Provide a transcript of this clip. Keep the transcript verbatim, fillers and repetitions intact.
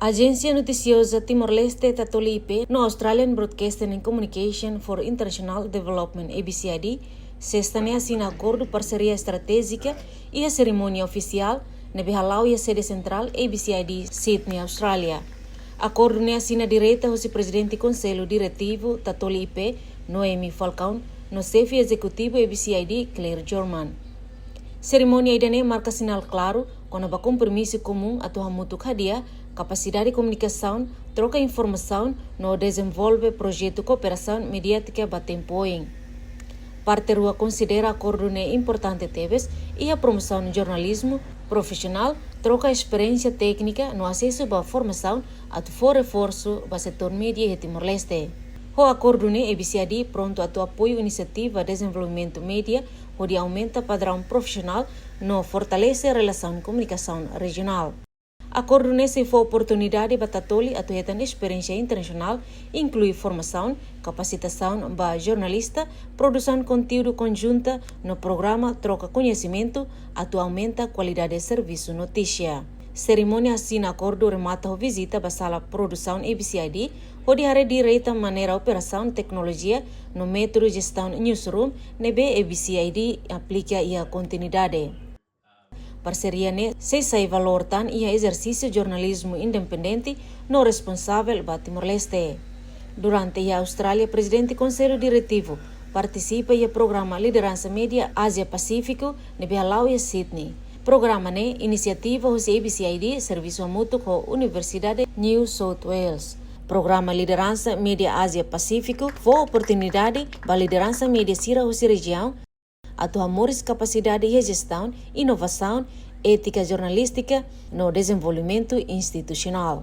Ajénsia Notisioza Timor-Leste, Tatoli I P, no Australian Broadcasting and Communication for International Development, A B C I D, sesta ne'e asina akordu parseria estratéjika iha serimónia ofisiál ne'ebé hala'o iha sede sentrál A B C I D, Sydney, Austrália. Akordu ne'e asina direta hosi Prezidente Konsellu Diretivu, Tatoli I P, Noemi Falcão, no Xefe Ezekutivu A B C I D, Claire Jorman. Serimónia ida-ne'e marka sinál klaru kona-ba kompromisu komún atu hamutuk hadi'a kapasidade komunikasaun, troka informasaun no dezenvolve projetu kooperasaun mediátika ba tempu oin. Parte rua konsidera akordu ne'e importante tebes iha promosaun jornalizmu profisionál, troka esperiénsia téknika no asesu ba formasaun atu fó reforsu ba setór média iha Timor-Leste. Ho akordu ne'e, A B C I D prontu atu apoiu inisiativa dezenvolvimentu média hodi aumenta padraun profisionál no fortalese relasaun komunikasaun rejionál. Akordu ne'e sei fó oportunidade ba Tatoli atu hetan esperiénsia internasionál, inklui formasaun, kapasitasaun ba jornalista, produsaun konteúdu konjunta no programa troka koñesimentu atu aumenta kualidade servisu notísia. Serimónia asina akordu remata ho vizita ba sala produsaun A B C I D, hodi haree direta maneira operasaun, teknolojia no métodu jestaun newsroom ne'ebé A B C I D aplika iha kontinuidade. Parseria ne'e sei sai valór tan iha ezersísiu jornalizmu independente no responsavel ba Timor-Leste. Durante iha Austrália, Prezidente Konsellu Diretivu partisipa iha programa Lideransa Média Ázia Pasífiku ne'ebé hala'o iha Sydney. Programa ne'e inisiativa hosi A B C I D, servisu hamutuk ho Universidade New South Wales. Programa Lideransa Média Ázia Pasífiku fó oportunidade ba lideransa média sira hosi rejiaun atu hamoris kapasidade iha jestaun, inovasaun, étika jornalístika no dezenvolvimentu institusionál.